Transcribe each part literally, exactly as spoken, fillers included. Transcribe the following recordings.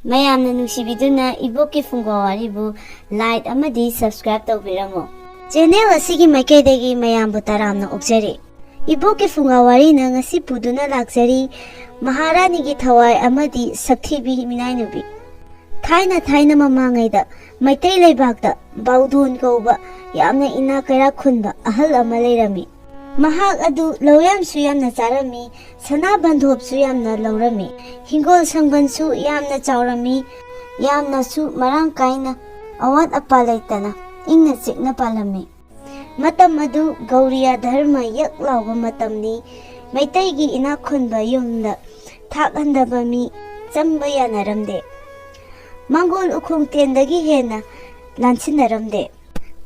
ꯃꯌꯥꯝꯅ ꯅꯨꯡꯁꯤꯕꯤꯗꯨꯅ ꯏꯕꯣꯛꯀꯤ ꯐꯨꯡꯒꯥ ꯋꯥꯔꯤꯕꯨ like ꯑꯃꯗꯤ subscribe ꯇꯧꯕꯤꯔꯝꯃꯨ꯫ Channel ꯑꯁꯤꯒꯤ ꯃꯥꯏꯀꯩꯗꯒꯤ ꯃꯌꯥꯝꯕꯨ ꯇꯔꯥꯝꯅ ꯑꯣꯛꯆꯔꯤ꯫ ꯏꯕꯣꯛꯀꯤ ꯐꯨꯡꯒꯥ ꯋꯥꯔꯤꯅ ꯉꯁꯤ ꯄꯨꯗꯨꯅ ꯂꯥꯛꯆꯔꯤ ꯃꯍꯥꯔꯥꯅꯤꯒꯤ ꯊꯋꯥꯏ ꯑꯃꯗꯤ ꯁꯛꯊꯤꯕꯤ ꯃꯤꯅꯥꯏꯅꯨꯕꯤ꯫ ꯊꯥꯏꯅ ꯊꯥꯏꯅ ꯃꯃꯥꯡꯉꯩꯗ ꯃꯩꯇꯩ ꯂꯩꯕꯥꯛꯇ ꯕꯥꯎꯗꯣꯟ ꯀꯧꯕ ꯌꯥꯝꯅ ꯏꯅꯥꯛ ꯀꯩꯔꯥꯛ ꯈꯨꯟꯕ ꯑꯍꯜ ꯑꯃ ꯂꯩꯔꯝꯃꯤ꯫ ꯃꯍꯥꯛ ꯑꯗꯨ ꯂꯧ ꯌꯥꯝꯁꯨ ꯌꯥꯝꯅ ꯆꯥꯔꯝꯃꯤ, ꯁꯅꯥ ꯕꯟꯗꯣꯞꯁꯨ ꯌꯥꯝꯅ ꯂꯧꯔꯝꯃꯤ, ꯍꯤꯡꯒꯣꯜ ꯁꯪꯕꯟꯁꯨ ꯌꯥꯝꯅ ꯆꯥꯎꯔꯝꯃꯤ, ꯌꯥꯝꯅꯁꯨ ꯃꯔꯥꯡ ꯀꯥꯏꯅ ꯑꯋꯥꯠ ꯑꯄꯥ ꯂꯩꯇꯅ ꯏꯪꯅ ꯆꯤꯛꯅ ꯄꯥꯜꯂꯝꯃꯤ꯫ ꯃꯇꯝ ꯑꯗꯨ ꯒꯧꯔꯤꯌꯥ ꯙꯔꯃ ꯌꯛ ꯂꯥꯎꯕ ꯃꯇꯝꯅꯤ꯫ ꯃꯩꯇꯩꯒꯤ ꯏꯅꯥꯛ ꯈꯨꯟꯕ ꯌꯨꯝꯗ ꯊꯥꯛ ꯍꯟꯗꯕ ꯃꯤ ꯆꯪꯕ ꯌꯥꯅꯔꯝꯗꯦ꯫ ꯃꯪꯒꯣꯜ ꯎꯈꯣꯡ ꯇꯦꯟꯗꯒꯤ ꯍꯦꯟꯅ ꯂꯥꯟꯁꯤꯟꯅꯔꯝꯗꯦ꯫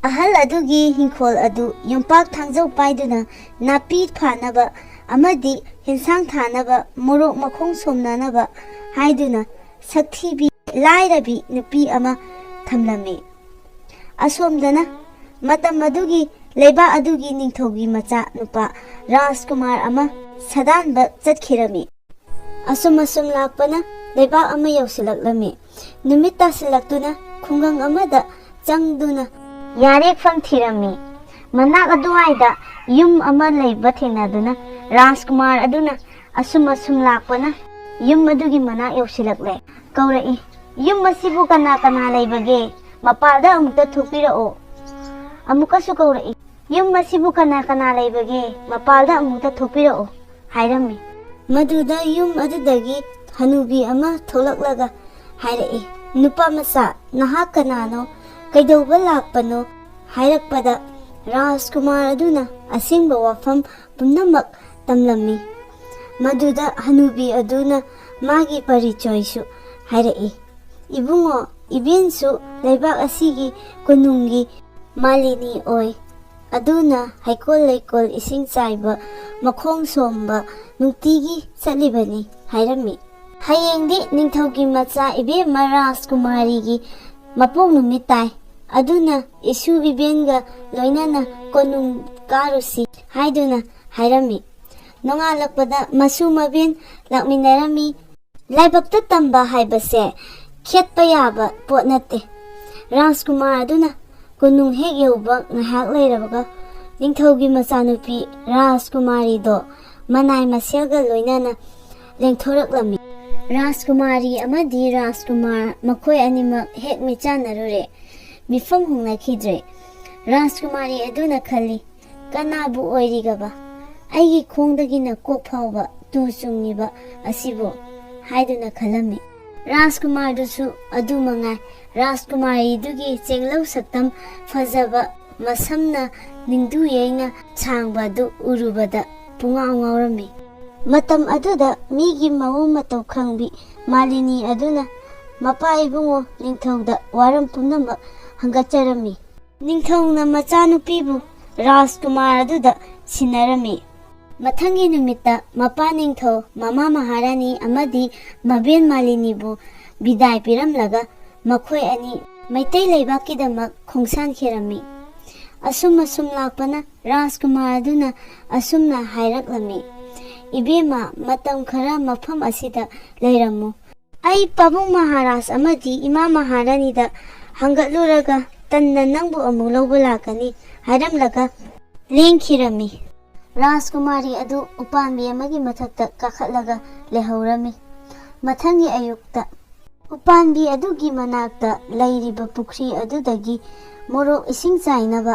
ꯑꯍꯜ ꯑꯗꯨꯒꯤ ꯍꯤꯡꯈꯣꯜ ꯑꯗꯨ ꯌꯣꯝꯄꯥꯛ ꯊꯥꯡꯖꯧ ꯄꯥꯏꯗꯨꯅ ꯅꯥꯄꯤ ꯐꯥꯅꯕ ꯑꯃꯗꯤ ꯍꯤꯟꯁꯥꯡ ꯊꯥꯅꯕ, ꯃꯣꯔꯣꯛ ꯃꯈꯣꯡ ꯁꯣꯝꯅꯅꯕ ꯍꯥꯏꯗꯨꯅ ꯁꯛꯊꯤꯕꯤ ꯂꯥꯏꯔꯕꯤ ꯅꯨꯄꯤ ꯑꯃ ꯊꯝꯂꯝꯃꯤ꯫ ꯑꯁꯣꯝꯗꯅ ꯃꯇꯝ ꯑꯗꯨꯒꯤ ꯂꯩꯕꯥꯛ ꯑꯗꯨꯒꯤ ꯅꯤꯡꯊꯧꯒꯤ ꯃꯆꯥ ꯅꯨꯄꯥ ꯔꯥꯖꯀꯨꯃꯥꯔ ꯑꯃ ꯁꯥꯗꯥꯟꯕ ꯆꯠꯈꯤꯔꯝꯃꯤ꯫ ꯑꯁꯨꯝ ꯑꯁꯨꯝ ꯂꯥꯛꯄꯅ ꯂꯩꯕꯥꯛ ꯑꯃ ꯌꯧꯁꯤꯜꯂꯛꯂꯝꯃꯤ꯫ ꯅꯨꯃꯤꯠ ꯇꯥꯁꯤꯜꯂꯛꯇꯨꯅ ꯈꯨꯡꯒꯪ ꯑꯃꯗ ꯆꯪꯗꯨꯅ ꯌꯥꯔꯦꯛꯐꯝ ꯊꯤꯔꯝꯃꯤ꯫ ꯃꯅꯥꯛ ꯑꯗꯨꯋꯥꯏꯗ ꯌꯨꯝ ꯑꯃ ꯂꯩꯕ ꯊꯦꯡꯅꯗꯨꯅ ꯔꯥꯖꯀꯨꯃꯥꯔ ꯑꯗꯨꯅ ꯑꯁꯨꯝ ꯑꯁꯨꯝ ꯂꯥꯛꯄꯅ ꯌꯨꯝ ꯑꯗꯨꯒꯤ ꯃꯅꯥꯛ ꯌꯧꯁꯤꯜꯂꯛꯂꯦ꯫ ꯀꯧꯔꯛꯏ, "ꯌꯨꯝ ꯑꯁꯤꯕꯨ ꯀꯅꯥ ꯀꯅꯥ ꯂꯩꯕꯒꯦ? ꯃꯄꯥꯜꯗ ꯑꯃꯨꯛꯇ ꯊꯣꯛꯄꯤꯔꯛꯑꯣ꯫" ꯑꯃꯨꯛꯀꯁꯨ ꯀꯧꯔꯛꯏ, "ꯌꯨꯝ ꯑꯁꯤꯕꯨ ꯀꯅꯥ ꯀꯅꯥ ꯂꯩꯕꯒꯦ? ꯃꯄꯥꯜꯗ ꯑꯃꯨꯛꯇ ꯊꯣꯛꯄꯤꯔꯛꯑꯣ" ꯍꯥꯏꯔꯝꯃꯤ꯫ ꯃꯗꯨꯗ ꯌꯨꯝ ꯑꯗꯨꯗꯒꯤ ꯍꯅꯨꯕꯤ ꯑꯃ ꯊꯣꯛꯂꯛꯂꯒ ꯍꯥꯏꯔꯛꯏ, "ꯅꯨꯄꯥ ꯃꯆꯥ, ꯅꯍꯥꯛ ꯀꯅꯥꯅꯣ? ꯀꯩꯗꯧꯕ ꯂꯥꯛꯄꯅꯣ?" ꯍꯥꯏꯔꯛꯄꯗ ꯔꯥꯖꯀꯨꯃꯥꯔ ꯑꯗꯨꯅ ꯑꯁꯦꯡꯕ ꯋꯥꯐꯝ ꯄꯨꯝꯅꯃꯛ ꯇꯝꯂꯝꯃꯤ꯫ ꯃꯗꯨꯗ ꯍꯅꯨꯕꯤ ꯑꯗꯨꯅ ꯃꯥꯒꯤ ꯄꯔꯤꯆꯣꯏꯁꯨ ꯍꯥꯏꯔꯛꯏ꯫ "ꯏꯕꯨꯡꯉꯣ, ꯏꯕꯦꯟꯁꯨ ꯂꯩꯕꯥꯛ ꯑꯁꯤꯒꯤ ꯀꯣꯅꯨꯡꯒꯤ ꯃꯥꯂꯤꯅꯤ ꯑꯣꯏ꯫ ꯑꯗꯨꯅ ꯍꯩꯀꯣꯜ ꯂꯩꯀꯣꯜ, ꯏꯁꯤꯡ ꯆꯥꯏꯕ, ꯃꯈꯣꯡ ꯁꯣꯝꯕ ꯅꯨꯡꯇꯤꯒꯤ ꯆꯠꯂꯤꯕꯅꯤ" ꯍꯥꯏꯔꯝꯃꯤ꯫ "ꯍꯌꯦꯡꯗꯤ ꯅꯤꯡꯊꯧꯒꯤ ꯃꯆꯥ ꯏꯕꯦꯝꯃ ꯔꯥꯖꯀꯨꯃꯥꯔꯤꯒꯤ ꯃꯄꯣꯛ ꯅꯨꯃꯤꯠ ꯇꯥꯏ꯫ ꯑꯗꯨꯅ ꯏꯁꯨ ꯏꯕꯦꯟꯒ ꯂꯣꯏꯅꯅ ꯀꯣꯅꯨꯡ ꯀꯥꯔꯨꯁꯤ" ꯍꯥꯏꯗꯨꯅ ꯍꯥꯏꯔꯝꯃꯤ꯫ ꯅꯣꯡꯉꯥꯜꯂꯛꯄꯗ ꯃꯁꯨ ꯃꯕꯦꯟ ꯂꯥꯛꯃꯤꯟꯅꯔꯝꯃꯤ꯫ ꯂꯥꯏꯕꯛꯇ ꯇꯝꯕ ꯍꯥꯏꯕꯁꯦ ꯈꯦꯠꯄ ꯌꯥꯕ ꯄꯣꯠ ꯅꯠꯇꯦ꯫ ꯔꯥꯖꯀꯨꯃꯥꯔ ꯑꯗꯨꯅ ꯀꯣꯅꯨꯡ ꯍꯦꯛ ꯌꯧꯕ ꯉꯥꯏꯍꯥꯛ ꯂꯩꯔꯕꯒ ꯅꯤꯡꯊꯧꯒꯤ ꯃꯆꯥꯅꯨꯄꯤ ꯔꯥꯖꯀꯨꯃꯥꯔꯤꯗꯣ ꯃꯅꯥꯏ ꯃꯁꯦꯜꯒ ꯂꯣꯏꯅꯅ ꯂꯦꯡꯊꯣꯔꯛꯂꯝꯃꯤ꯫ ꯔꯥꯖꯀꯨꯃꯥꯔꯤ ꯑꯃꯗꯤ ꯔꯥꯖꯀꯨꯃꯥꯔ ꯃꯈꯣꯏ ꯑꯅꯤꯃꯛ ꯍꯦꯛ ꯃꯤꯠꯆꯥꯟꯅꯔꯨꯔꯦ꯫ ꯃꯤꯐꯝ ꯍꯣꯡꯅꯈꯤꯗ꯭ꯔꯦ꯫ ꯔꯥꯖꯀꯨꯃꯥꯔꯤ ꯑꯗꯨꯅ ꯈꯜꯂꯤ, "ꯀꯅꯥꯕꯨ ꯑꯣꯏꯔꯤꯒꯕ? ꯑꯩꯒꯤ ꯈꯣꯡꯗꯒꯤꯅ ꯀꯣꯛ ꯐꯥꯎꯕ ꯇꯨ ꯆꯨꯡꯉꯤꯕ ꯑꯁꯤꯕꯨ?" ꯍꯥꯏꯗꯨꯅ ꯈꯜꯂꯝꯃꯤ꯫ ꯔꯥꯖꯀꯨꯃꯥꯔꯗꯨꯁꯨ ꯑꯗꯨ ꯃꯉꯥꯏ꯫ ꯔꯥꯖꯀꯨꯃꯥꯔꯤꯗꯨꯒꯤ ꯆꯦꯡꯂꯧ ꯁꯛꯇꯝ ꯐꯖꯕ, ꯃꯁꯝꯅ ꯅꯤꯡꯗꯨ ꯌꯩꯅ ꯁꯥꯡꯕ ꯑꯗꯨ ꯎꯔꯨꯕꯗ ꯄꯨꯡꯉꯥꯎ ꯉꯥꯎꯔꯝꯃꯤ꯫ ꯃꯇꯝ ꯑꯗꯨꯗ ꯃꯤꯒꯤ ꯃꯑꯣꯡ ꯃꯇꯧ ꯈꯪꯕꯤ ꯃꯥꯂꯤꯅꯤ ꯑꯗꯨꯅ ꯃꯄꯥ ꯏꯕꯨꯡꯉꯣ ꯅꯤꯡꯊꯧꯗ ꯋꯥꯔꯝ ꯄꯨꯝꯅꯃꯛ ꯍꯪꯒꯠꯆꯔꯝꯃꯤ꯫ ꯅꯤꯡꯊꯧꯅ ꯃꯆꯥꯅꯨꯄꯤꯕꯨ ꯔꯥꯖꯀꯨꯃꯥꯔ ꯑꯗꯨꯗ ꯁꯤꯟꯅꯔꯝꯃꯤ꯫ ꯃꯊꯪꯒꯤ ꯅꯨꯃꯤꯠꯇ ꯃꯄꯥ ꯅꯤꯡꯊꯧ, ꯃꯃꯥ ꯃꯍꯥꯔꯥꯅꯤ ꯑꯃꯗꯤ ꯃꯕꯦꯟ ꯃꯥꯂꯤꯅꯤꯕꯨ ꯕꯤꯗꯥꯏ ꯄꯤꯔꯝꯂꯒ ꯃꯈꯣꯏ ꯑꯅꯤ ꯃꯩꯇꯩ ꯂꯩꯕꯥꯛꯀꯤꯗꯃꯛ ꯈꯣꯡꯁꯥꯟꯈꯤꯔꯝꯃꯤ꯫ ꯑꯁꯨꯝ ꯑꯁꯨꯝ ꯂꯥꯛꯄꯅ ꯔꯥꯖꯀꯨꯃꯥꯔ ꯑꯗꯨꯅ ꯑꯁꯨꯝꯅ ꯍꯥꯏꯔꯛꯂꯝꯃꯤ, "ꯏꯕꯦꯝꯃ, ꯃꯇꯝ ꯈꯔ ꯃꯐꯝ ꯑꯁꯤꯗ ꯂꯩꯔꯝꯃꯨ꯫ ꯑꯩ ꯄꯥꯕꯨꯡ ꯃꯍꯥꯔꯥꯖ ꯑꯃꯗꯤ ꯏꯃꯥ ꯃꯍꯥꯔꯥꯅꯤꯗ ꯍꯪꯒꯠꯂꯨꯔꯒ ꯇꯟꯅ ꯅꯪꯕꯨ ꯑꯃꯨꯛ ꯂꯧꯕ ꯂꯥꯛꯀꯅꯤ" ꯍꯥꯏꯔꯝꯂꯒ ꯂꯦꯡꯈꯤꯔꯝꯃꯤ꯫ ꯔꯥꯖꯀꯨꯃꯥꯔꯤ ꯑꯗꯨ ꯎꯄꯥꯝꯕꯤ ꯑꯃꯒꯤ ꯃꯊꯛꯇ ꯀꯥꯈꯠꯂꯒ ꯂꯩꯍꯧꯔꯝꯃꯤ꯫ ꯃꯊꯪꯒꯤ ꯑꯌꯨꯛꯇ ꯎꯄꯥꯝꯕꯤ ꯑꯗꯨꯒꯤ ꯃꯅꯥꯛꯇ ꯂꯩꯔꯤꯕ ꯄꯨꯈ꯭ꯔꯤ ꯑꯗꯨꯗꯒꯤ ꯃꯣꯔꯣꯛ ꯏꯁꯤꯡ ꯆꯥꯏꯅꯕ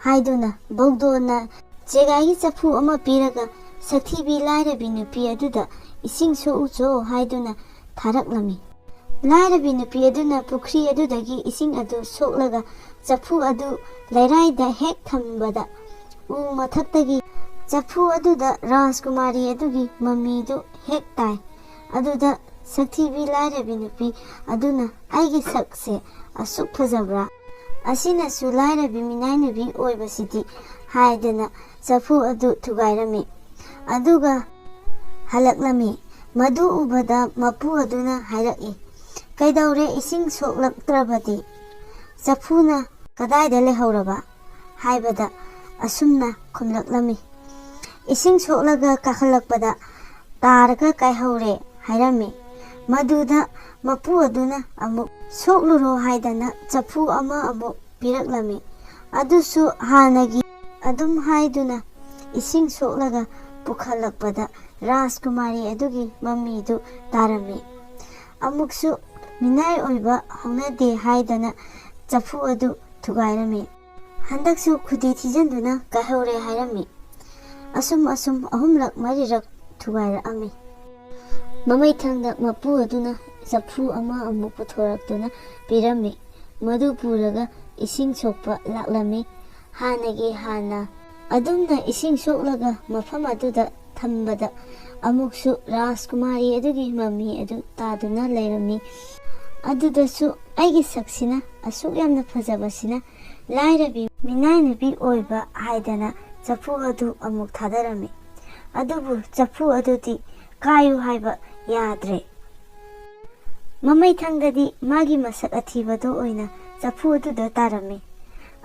ꯍꯥꯏꯗꯨꯅ ꯕꯧꯗꯣꯟꯅ ꯆꯦꯒꯥꯏꯒꯤ ꯆꯐꯨ ꯑꯃ ꯄꯤꯔꯒ ꯁꯛꯊꯤꯕꯤ ꯂꯥꯏꯔꯕꯤ ꯅꯨꯄꯤ ꯑꯗꯨꯗ ꯏꯁꯤꯡ ꯁꯣꯛꯎꯆꯣ ꯍꯥꯏꯗꯨꯅ ꯊꯥꯔꯛꯂꯝꯃꯤ꯫ ꯂꯥꯏꯔꯕꯤ ꯅꯨꯄꯤ ꯑꯗꯨꯅ ꯄꯨꯈ꯭ꯔꯤ ꯑꯗꯨꯗꯒꯤ ꯏꯁꯤꯡ ꯑꯗꯨ ꯁꯣꯛꯂꯒ ꯆꯐꯨ ꯑꯗꯨ ꯂꯩꯔꯥꯏꯗ ꯍꯦꯛ ꯊꯝꯕꯗ ꯎ ꯃꯊꯛꯇꯒꯤ ꯆꯐꯨ ꯑꯗꯨꯗ ꯔꯥꯖꯀꯨꯃꯥꯔꯤ ꯑꯗꯨꯒꯤ ꯃꯃꯤꯗꯨ ꯍꯦꯛ ꯇꯥꯏ꯫ ꯑꯗꯨꯗ ꯁꯛꯊꯤꯕꯤ ꯂꯥꯏꯔꯕꯤ ꯅꯨꯄꯤ ꯑꯗꯨꯅ, "ꯑꯩꯒꯤ ꯁꯛꯁꯦ ꯑꯁꯨꯛ ꯐꯖꯕ꯭ꯔꯥ? ꯑꯁꯤꯅꯁꯨ ꯂꯥꯏꯔꯕꯤ ꯃꯤꯅꯥꯏꯅꯕꯤ ꯑꯣꯏꯕꯁꯤꯗꯤ" ꯍꯥꯏꯗꯅ ꯆꯐꯨ ꯑꯗꯨ ꯊꯨꯒꯥꯏꯔꯝꯃꯤ꯫ ꯑꯗꯨꯒ ꯍꯜꯂꯛꯂꯝꯃꯤ꯫ ꯃꯗꯨ ꯎꯕꯗ ꯃꯄꯨ ꯑꯗꯨꯅ ꯍꯥꯏꯔꯛꯏ, "ꯀꯩꯗꯧꯔꯦ ꯏꯁꯤꯡ ꯁꯣꯛꯂꯛꯇ꯭ꯔꯕꯗꯤ? ꯆꯐꯨꯅ ꯀꯗꯥꯏꯗ ꯂꯩꯍꯧꯔꯕ?" ꯍꯥꯏꯕꯗ ꯑꯁꯨꯝꯅ ꯈꯨꯝꯂꯛꯂꯝꯃꯤ, "ꯏꯁꯤꯡ ꯁꯣꯛꯂꯒ ꯀꯥꯈꯠꯂꯛꯄꯗ ꯇꯥꯔꯒ ꯀꯥꯏꯍꯧꯔꯦ" ꯍꯥꯏꯔꯝꯃꯤ꯫ ꯃꯗꯨꯗ ꯃꯄꯨ ꯑꯗꯨꯅ ꯑꯃꯨꯛ ꯁꯣꯛꯂꯨꯔꯣ ꯍꯥꯏꯗꯅ ꯆꯐꯨ ꯑꯃ ꯑꯃꯨꯛ ꯄꯤꯔꯛꯂꯝꯃꯤ꯫ ꯑꯗꯨꯁꯨ ꯍꯥꯟꯅꯒꯤ ꯑꯗꯨꯝ ꯍꯥꯏꯗꯨꯅ ꯏꯁꯤꯡ ꯁꯣꯛꯂꯒ ꯄꯨꯈꯠꯂꯛꯄꯗ ꯔꯥꯖꯀꯨꯃꯥꯔꯤ ꯑꯗꯨꯒꯤ ꯃꯃꯤꯗꯨ ꯇꯥꯔꯝꯃꯤ꯫ ꯑꯃꯨꯛꯁꯨ ꯃꯤꯅꯥꯏ ꯑꯣꯏꯕ ꯍꯧꯅꯗꯦ ꯍꯥꯏꯗꯅ ꯆꯐꯨ ꯑꯗꯨ ꯊꯨꯒꯥꯏꯔꯝꯃꯤ꯫ ꯍꯟꯗꯛꯁꯨ ꯈꯨꯗꯤ ꯊꯤꯖꯤꯟꯗꯨꯅ ꯀꯥꯏꯍꯧꯔꯦ ꯍꯥꯏꯔꯝꯃꯤ꯫ ꯑꯁꯨꯝ ꯑꯁꯨꯝ ꯑꯍꯨꯝꯂꯛ ꯃꯔꯤꯔꯛ ꯊꯨꯒꯥꯏꯔꯛꯑꯝꯃꯤ꯫ ꯃꯃꯩꯊꯪꯗ ꯃꯄꯨ ꯑꯗꯨꯅ ꯆꯐꯨ ꯑꯃ ꯑꯃꯨꯛ ꯄꯨꯊꯣꯔꯛꯇꯨꯅ ꯄꯤꯔꯝꯃꯤ꯫ ꯃꯗꯨ ꯄꯨꯔꯒ ꯏꯁꯤꯡ ꯁꯣꯛꯄ ꯂꯥꯛꯂꯝꯃꯤ꯫ ꯍꯥꯟꯅꯒꯤ ꯍꯥꯟꯅ ꯑꯗꯨꯝꯅ ꯏꯁꯤꯡ ꯁꯣꯛꯂꯒ ꯃꯐꯝ ꯑꯗꯨꯗ ꯊꯝꯕꯗ ꯑꯃꯨꯛꯁꯨ ꯔꯥꯖꯀꯨꯃꯥꯔꯤ ꯑꯗꯨꯒꯤ ꯃꯃꯤ ꯑꯗꯨ ꯇꯥꯗꯨꯅ ꯂꯩꯔꯝꯃꯤ꯫ ꯑꯗꯨꯗꯁꯨ ꯑꯩꯒꯤ ꯁꯛꯁꯤꯅ ꯑꯁꯨꯛ ꯌꯥꯝꯅ ꯐꯖꯕꯁꯤꯅ ꯂꯥꯏꯔꯕꯤ ꯃꯤꯅꯥꯏ ꯅꯨꯄꯤ ꯑꯣꯏꯕ ꯍꯥꯏꯗꯅ ꯆꯐꯨ ꯑꯗꯨ ꯑꯃꯨꯛ ꯊꯥꯗꯔꯝꯃꯤ꯫ ꯑꯗꯨꯕꯨ ꯆꯐꯨ ꯑꯗꯨꯗꯤ ꯀꯥꯏꯌꯨ ꯍꯥꯏꯕ ꯌꯥꯗ꯭ꯔꯦ꯫ ꯃꯃꯩꯊꯪꯗꯗꯤ ꯃꯥꯒꯤ ꯃꯁꯛ ꯑꯊꯤꯕꯗꯨ ꯑꯣꯏꯅ ꯆꯐꯨ ꯑꯗꯨꯗ ꯇꯥꯔꯝꯃꯤ꯫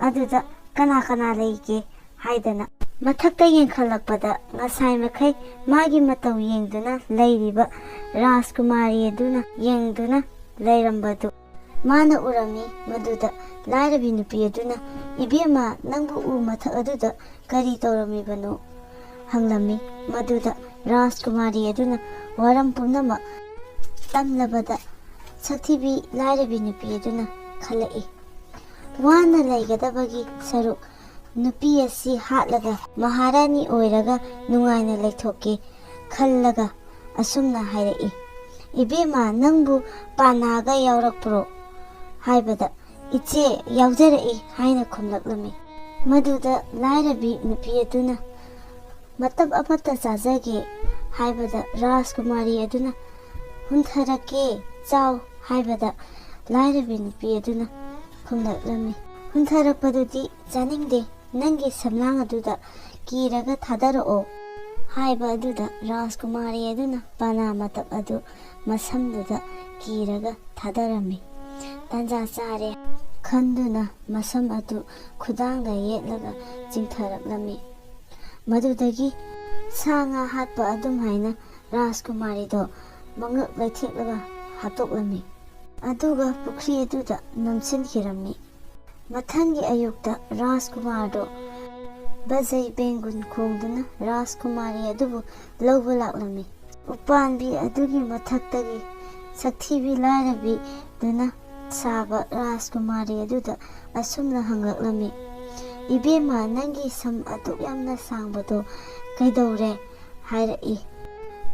ꯑꯗꯨꯗ ꯀꯅꯥ ꯀꯅꯥ ꯂꯩꯒꯦ ꯍꯥꯏꯗꯅ ꯃꯊꯛꯇ ꯌꯦꯡꯈꯠꯂꯛꯄꯗ ꯉꯁꯥꯏ ꯃꯈꯩ ꯃꯥꯒꯤ ꯃꯇꯧ ꯌꯦꯡꯗꯨꯅ ꯂꯩꯔꯤꯕ ꯔꯥꯖꯀꯨꯃꯥꯔꯤ ꯑꯗꯨꯅ ꯌꯦꯡꯗꯨꯅ ꯂꯩꯔꯝꯕꯗꯨ ꯃꯥꯅ ꯎꯔꯝꯃꯤ꯫ ꯃꯗꯨꯗ ꯂꯥꯏꯔꯕꯤ ꯅꯨꯄꯤ ꯑꯗꯨꯅ, "ꯏꯕꯦꯝꯃ, ꯅꯪꯕꯨ ꯎ ꯃꯊꯛ ꯑꯗꯨꯗ ꯀꯔꯤ ꯇꯧꯔꯝꯃꯤꯕꯅꯣ?" ꯍꯪꯂꯝꯃꯤ꯫ ꯃꯗꯨꯗ ꯔꯥꯖꯀꯨꯃꯥꯔꯤ ꯑꯗꯨꯅ ꯋꯥꯔꯝ ꯄꯨꯝꯅꯃꯛ ꯇꯝꯂꯕꯗ ꯁꯛꯊꯤꯕꯤ ꯂꯥꯏꯔꯕꯤ ꯅꯨꯄꯤ ꯑꯗꯨꯅ ꯈꯜꯂꯛꯏ꯫ ꯋꯥꯅ ꯂꯩꯒꯗꯕꯒꯤ ꯁꯔꯨꯛ ꯅꯨꯄꯤ ꯑꯁꯤ ꯍꯥꯠꯂꯒ ꯃꯍꯥꯔꯥꯅꯤ ꯑꯣꯏꯔꯒ ꯅꯨꯡꯉꯥꯏꯅ ꯂꯩꯊꯣꯛꯀꯦ ꯈꯜꯂꯒ ꯑꯁꯨꯝꯅ ꯍꯥꯏꯔꯛꯏ, "ꯏꯕꯦꯝꯃ, ꯅꯪꯕꯨ ꯄꯥꯅꯥꯒ ꯌꯥꯎꯔꯛꯄ꯭ꯔꯣ?" ꯍꯥꯏꯕꯗ, "ꯏꯆꯦ, ꯌꯥꯎꯖꯔꯛꯏ" ꯍꯥꯏꯅ ꯈꯨꯝꯂꯛꯂꯝꯃꯤ꯫ ꯃꯗꯨꯗ ꯂꯥꯏꯔꯕꯤ ꯅꯨꯄꯤ ꯑꯗꯨꯅ, "ꯃꯇꯞ ꯑꯃꯠꯇ ꯆꯥꯖꯒꯦ" ꯍꯥꯏꯕꯗ, ꯔꯥꯖꯀꯨꯃꯥꯔꯤ ꯑꯗꯨꯅ, "ꯍꯨꯟꯊꯔꯛꯀꯦ, ꯆꯥꯎ" ꯍꯥꯏꯕꯗ, ꯂꯥꯏꯔꯕꯤ ꯅꯨꯄꯤ ꯑꯗꯨꯅ ꯈꯨꯝꯂꯛꯂꯝꯃꯤ, "ꯍꯨꯟꯊꯔꯛꯄꯗꯨꯗꯤ ꯆꯥꯅꯤꯡꯗꯦ, ꯅꯪꯒꯤ ꯁꯝꯂꯥꯡ ꯑꯗꯨꯗ ꯀꯤꯔꯒ ꯊꯥꯗꯔꯛꯑꯣ" ꯍꯥꯏꯕ ꯑꯗꯨꯗ, ꯔꯥꯖꯀꯨꯃꯥꯔꯤ ꯑꯗꯨꯅ ꯄꯥꯅꯥ ꯃꯇꯞ ꯑꯗꯨ ꯃꯁꯝꯗꯨꯗ ꯀꯤꯔꯒ ꯊꯥꯗꯔꯝꯃꯤ꯫ ꯇꯥꯟꯖꯥ ꯆꯥꯔꯦ ꯈꯟꯗꯨꯅ ꯃꯁꯝ ꯑꯗꯨ ꯈꯨꯗꯥꯡꯗ ꯌꯦꯠꯂꯒ ꯆꯤꯡꯊꯔꯛꯂꯝꯃꯤ꯫ ꯃꯗꯨꯗꯒꯤ ꯁꯥ ꯉꯥ ꯍꯥꯠꯄ ꯑꯗꯨꯝ ꯍꯥꯏꯅ ꯔꯥꯖꯀꯨꯃꯥꯔꯤꯗꯣ ꯃꯉꯛ ꯂꯩꯊꯦꯛꯂꯒ ꯍꯥꯠꯇꯣꯛꯂꯝꯃꯤ꯫ ꯑꯗꯨꯒ ꯄꯨꯈ꯭ꯔꯤ ꯑꯗꯨꯗ ꯅꯝꯁꯤꯟꯈꯤꯔꯝꯃꯤ꯫ ꯃꯊꯪꯒꯤ ꯑꯌꯨꯛꯇ ꯔꯥꯖꯀꯨꯃꯥꯔꯗꯣ ꯕꯖꯩ ꯕꯦꯡꯒꯨꯟ ꯈꯣꯡꯗꯨꯅ ꯔꯥꯖꯀꯨꯃꯥꯔꯤ ꯑꯗꯨꯕꯨ ꯂꯧꯕ ꯂꯥꯛꯂꯝꯃꯤ꯫ ꯎꯄꯥꯟꯕꯤ ꯑꯗꯨꯒꯤ ꯃꯊꯛꯇꯒꯤ ꯁꯛꯊꯤꯕꯤ ꯂꯥꯏꯔꯕꯤꯗꯨꯅ ꯁꯥꯕ ꯔꯥꯖꯀꯨꯃꯥꯔꯤ ꯑꯗꯨꯗ ꯑꯁꯨꯝꯅ ꯍꯪꯂꯛꯂꯝꯃꯤ, "ꯏꯕꯦꯝꯃ, ꯅꯪꯒꯤ ꯁꯝ ꯑꯗꯨꯛ ꯌꯥꯝꯅ ꯁꯥꯡꯕꯗꯣ ꯀꯩꯗꯧꯔꯦ?" ꯍꯥꯏꯔꯛꯏ꯫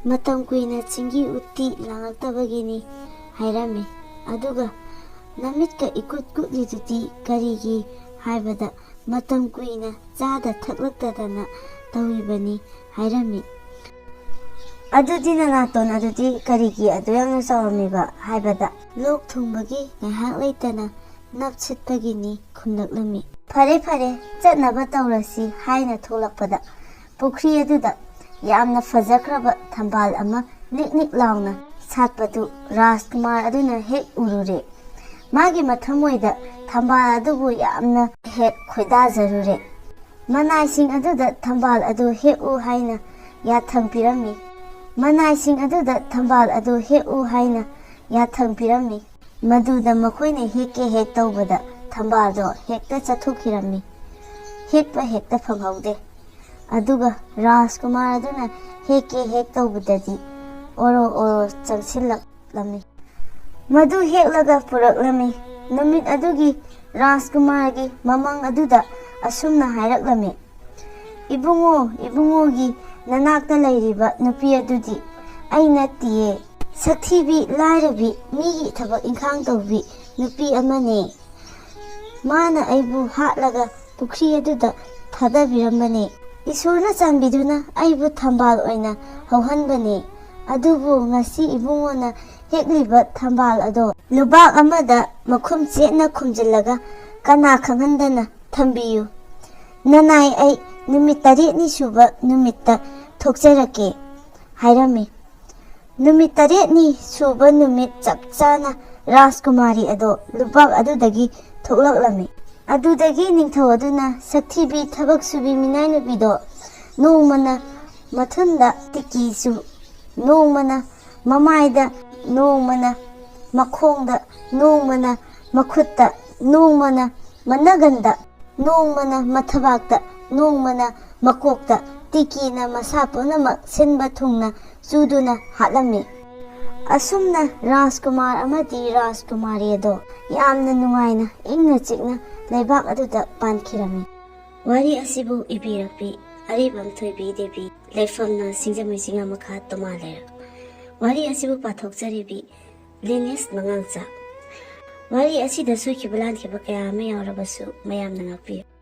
"ꯃꯇꯝ ꯀꯨꯏꯅ ꯆꯤꯡꯒꯤ ꯎꯇꯤ ꯂꯥꯡꯂꯛꯇꯕꯒꯤꯅꯤ" ꯍꯥꯏꯔꯝꯃꯤ꯫ ꯑꯗꯨꯒ "ꯅꯃꯤꯠꯀ ꯏꯀꯨꯠ ꯀꯨꯠꯂꯤꯗꯨꯗꯤ ꯀꯔꯤꯒꯤ?" ꯍꯥꯏꯕꯗ, "ꯃꯇꯝ ꯀꯨꯏꯅ ꯆꯥꯗ ꯊꯛꯂꯛꯇꯗꯅ ꯇꯧꯔꯤꯕꯅꯤ" ꯍꯥꯏꯔꯝꯃꯤ꯫ "ꯑꯗꯨꯗꯤ ꯅꯅꯥꯇꯣꯟ ꯑꯗꯨꯗꯤ ꯀꯔꯤꯒꯤ ꯑꯗꯨ ꯌꯥꯝꯅ ꯆꯥꯎꯔꯝꯃꯤꯕ?" ꯍꯥꯏꯕꯗ, "ꯂꯣꯛ ꯊꯨꯡꯕꯒꯤ ꯉꯥꯏꯍꯥꯛ ꯂꯩꯇꯅ ꯅꯞꯁꯤꯠꯄꯒꯤꯅꯤ" ꯈꯨꯝꯂꯛꯂꯝꯃꯤ꯫ "ꯐꯔꯦ, ꯐꯔꯦ, ꯆꯠꯅꯕ ꯇꯧꯔꯁꯤ" ꯍꯥꯏꯅ ꯊꯣꯛꯂꯛꯄꯗ, ꯄꯨꯈ꯭ꯔꯤ ꯑꯗꯨꯗ ꯌꯥꯝꯅ ꯐꯖꯈ꯭ꯔꯕ ꯊꯝꯕꯥꯜ ꯑꯃ ꯅꯤꯛ ꯅꯤꯛ ꯂꯥꯎꯅ ꯁꯥꯠꯄꯗꯨ ꯔꯥꯖꯀꯨꯃꯥꯔ ꯑꯗꯨꯅ ꯍꯦꯛ ꯎꯔꯨꯔꯦ꯫ ꯃꯥꯒꯤ ꯃꯊꯃꯣꯏꯗ ꯊꯝꯕꯥꯜ ꯑꯗꯨꯕꯨ ꯌꯥꯝꯅ ꯍꯦꯛ ꯈꯣꯏꯗꯥꯖꯔꯨꯔꯦ꯫ ꯃꯅꯥꯏꯁꯤꯡ ꯑꯗꯨꯗ ꯊꯝꯕꯥꯜ ꯑꯗꯨ ꯍꯦꯛꯎ ꯍꯥꯏꯅ ꯌꯥꯊꯪ ꯄꯤꯔꯝꯃꯤ꯫ ꯃꯅꯥꯏꯁꯤꯡ ꯑꯗꯨꯗ ꯊꯝꯕꯥꯜ ꯑꯗꯨ ꯍꯦꯛꯎ ꯍꯥꯏꯅ ꯌꯥꯊꯪ ꯄꯤꯔꯝꯃꯤ꯫ ꯃꯗꯨꯗ ꯃꯈꯣꯏꯅ ꯍꯦꯛꯀꯦ ꯍꯦꯛ ꯇꯧꯕꯗ ꯊꯝꯕꯥꯜꯗꯣ ꯍꯦꯛꯇ ꯆꯠꯊꯣꯛꯈꯤꯔꯝꯃꯤ꯫ ꯍꯦꯛꯄ ꯍꯦꯛꯇ ꯐꯪꯍꯧꯗꯦ꯫ ꯑꯗꯨꯒ ꯔꯥꯖꯀꯨꯃꯥꯔ ꯑꯗꯨꯅ ꯍꯦꯛꯀꯦ ꯍꯦꯛ ꯇꯧꯕꯗꯗꯤ ꯑꯣꯔꯣ ꯑꯣꯔꯣ ꯆꯪꯁꯤꯜꯂꯛꯂꯝꯃꯤ꯫ ꯃꯗꯨ ꯍꯦꯛꯂꯒ ꯄꯨꯔꯛꯂꯝꯃꯤ꯫ ꯅꯨꯃꯤꯠ ꯑꯗꯨꯒꯤ ꯔꯥꯖꯀꯨꯃꯥꯔꯒꯤ ꯃꯃꯪ ꯑꯗꯨꯗ ꯑꯁꯨꯝꯅ ꯍꯥꯏꯔꯛꯂꯝꯃꯤ, "ꯏꯕꯨꯡꯉꯣ, ꯏꯕꯨꯡꯉꯣꯒꯤ ꯅꯅꯥꯛꯇ ꯂꯩꯔꯤꯕ ꯅꯨꯄꯤ ꯑꯗꯨꯗꯤ ꯑꯩ ꯅꯠꯇꯤꯌꯦ꯫ ꯁꯛꯊꯤꯕꯤ, ꯂꯥꯏꯔꯕꯤ, ꯃꯤꯒꯤ ꯊꯕꯛ ꯏꯪꯈꯥꯡ ꯇꯧꯕꯤ ꯅꯨꯄꯤ ꯑꯃꯅꯦ꯫ ꯃꯥꯅ ꯑꯩꯕꯨ ꯍꯥꯠꯂꯒ ꯄꯨꯈ꯭ꯔꯤ ꯑꯗꯨꯗ ꯊꯥꯗꯕꯤꯔꯝꯕꯅꯦ꯫ ꯏꯁꯣꯔꯅ ꯆꯥꯟꯕꯤꯗꯨꯅ ꯑꯩꯕꯨ ꯊꯝꯕꯥꯜ ꯑꯣꯏꯅ ꯍꯧꯍꯟꯕꯅꯦ꯫ ꯑꯗꯨꯕꯨ ꯉꯁꯤ ꯏꯕꯨꯡꯉꯣꯅ ꯍꯦꯛꯂꯤꯕ ꯊꯝꯕꯥꯜ ꯑꯗꯣ ꯂꯨꯕꯥꯛ ꯑꯃꯗ ꯃꯈꯨꯝ ꯆꯦꯠꯅ ꯈꯨꯝꯖꯤꯜꯂꯒ ꯀꯅꯥ ꯈꯪꯍꯟꯗꯅ ꯊꯝꯕꯤꯌꯨ꯫ ꯅꯅꯥꯏ ꯑꯩ ꯅꯨꯃꯤꯠ ꯇꯔꯦꯠꯅꯤ ꯁꯨꯕ ꯅꯨꯃꯤꯠꯇ ꯊꯣꯛꯆꯔꯛꯀꯦ" ꯍꯥꯏꯔꯝꯃꯤ꯫ ꯅꯨꯃꯤꯠ ꯇꯔꯦꯠꯅꯤ ꯁꯨꯕ ꯅꯨꯃꯤꯠ ꯆꯞ ꯆꯥꯅ ꯔꯥꯖꯀꯨꯃꯥꯔꯤ ꯑꯗꯣ ꯂꯨꯕꯥꯛ ꯑꯗꯨꯗꯒꯤ ꯊꯣꯛꯂꯛꯂꯝꯃꯤ꯫ ꯑꯗꯨꯗꯒꯤ ꯅꯤꯡꯊꯧ ꯑꯗꯨꯅ ꯁꯛꯊꯤꯕꯤ ꯊꯕꯛ ꯁꯨꯕꯤ ꯃꯤꯅꯥꯏ ꯅꯨꯄꯤꯗꯣ ꯅꯣꯡꯃꯅ ꯃꯊꯨꯟꯗ ꯇꯤꯀꯤꯁꯨ, ꯅꯣꯡꯃꯅ ꯃꯃꯥꯏꯗ ꯅꯣꯡꯃꯅ, ꯃꯈꯣꯡꯗ ꯅꯣꯡꯃꯅ, ꯃꯈꯨꯠꯇ ꯅꯣꯡꯃꯅ, ꯃꯅꯒꯟꯗ ꯅꯣꯡꯃꯅ, ꯃꯊꯕꯥꯛꯇ ꯅꯣꯡꯃꯅ, ꯃꯀꯣꯛꯇ ꯇꯤꯀꯤꯅ ꯃꯁꯥ ꯄꯨꯝꯅꯃꯛ ꯁꯤꯟꯕ ꯊꯨꯡꯅ ꯆꯨꯗꯨꯅ ꯍꯥꯠꯂꯝꯃꯤ꯫ ꯑꯁꯨꯝꯅ ꯔꯥꯖꯀꯨꯃꯥꯔ ꯑꯃꯗꯤ ꯔꯥꯖꯀꯨꯃꯥꯔꯤ ꯑꯗꯣ ꯌꯥꯝꯅ ꯅꯨꯡꯉꯥꯏꯅ ꯏꯪꯅ ꯆꯤꯛꯅ ꯂꯩꯕꯥꯛ ꯑꯗꯨꯗ ꯄꯥꯟꯈꯤꯔꯝꯃꯤ꯫ ꯋꯥꯔꯤ ꯑꯁꯤꯕꯨ ꯏꯕꯤꯔꯛꯄꯤ ꯑꯔꯤꯕꯝ ꯊꯣꯏꯕꯤ ꯗꯦꯕꯤ, ꯂꯩꯐꯝꯅ ꯁꯤꯡꯖꯃꯩ ꯆꯤꯡꯉꯥ ꯃꯈꯥ ꯇꯣꯃꯥ ꯂꯩꯔꯛ꯫ ꯋꯥꯔꯤ ꯑꯁꯤꯕꯨ ꯄꯥꯊꯣꯛꯆꯔꯤꯕꯤ ꯂꯤꯅꯤꯁ ꯃꯉꯥꯡꯆꯥ꯫ ꯋꯥꯔꯤ ꯑꯁꯤꯗ ꯁꯣꯏꯈꯤꯕ ꯂꯥꯟꯈꯤꯕ ꯀꯌꯥ ꯑꯃ ꯌꯥꯎꯔꯕꯁꯨ ꯃꯌꯥꯝꯅ ꯉꯥꯛꯄꯤꯌꯨ꯫